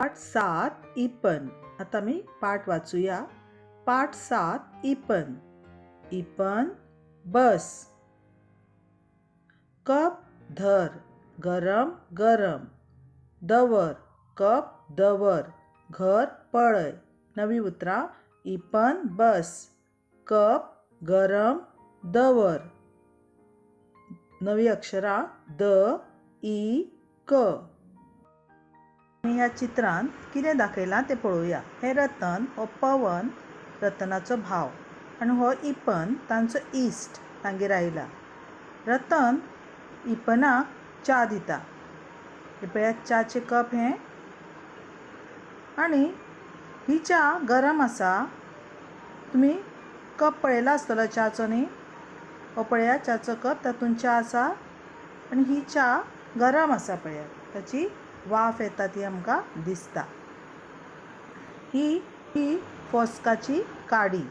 पाठ 7 इपन. आतां आमी पाठ वाचुया. पाठ 7 इपन. इपन बस. कप धर गरम गरम. दवर कप दवर. घर पळय. नवी उतरां इपन बस, कप गरम दवर. नवी अक्षरां the इ क. आमी ह्या चित्रांत कितें दाखयलां तें पळोवया. हें रतन हो पवन रतनाचो भाव आनी हो इपन तांचो इश्ट तांगेर आयला. रतन इपनाक च्या दिता. हें पळयात च्याचें कप हें आनी ही च्या गरम आसा. तुमी कप पळयला आसतलो च्याचो न्ही. हो पळयात च्याचो कप, तातूंत च्या आसा आनी ही च्या गरम आसा. पळयात ताची वाफ येता ती आमकां दिसता. ही ही फोस्काची काडी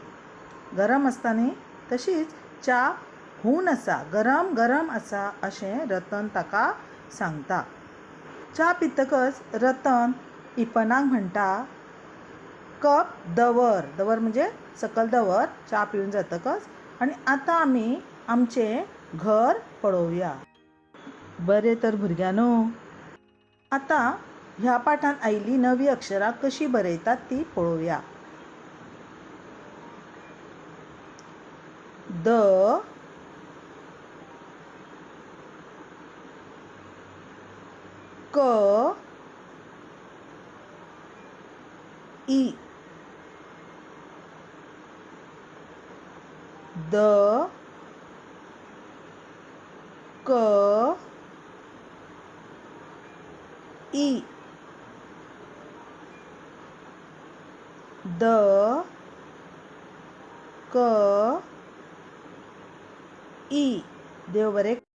गरम आसता न्ही, तशीच च्या हून आसा, गरम गरम आसा अशें रतन ताका सांगता. च्या पितकच रतन इपनाक म्हणटा कप दवर. दवर म्हणजे सकल दवर च्या पिवन जातकच. आनी आतां आमी आमचें घर पळोवया. बरें तर भुरग्यांनो, आतां ह्या पाठांत आयिल्लीं नवीं अक्षरां कशीं बरयतात तीं पळोवया. The क इ. The क इ. The क इ. देव बरें.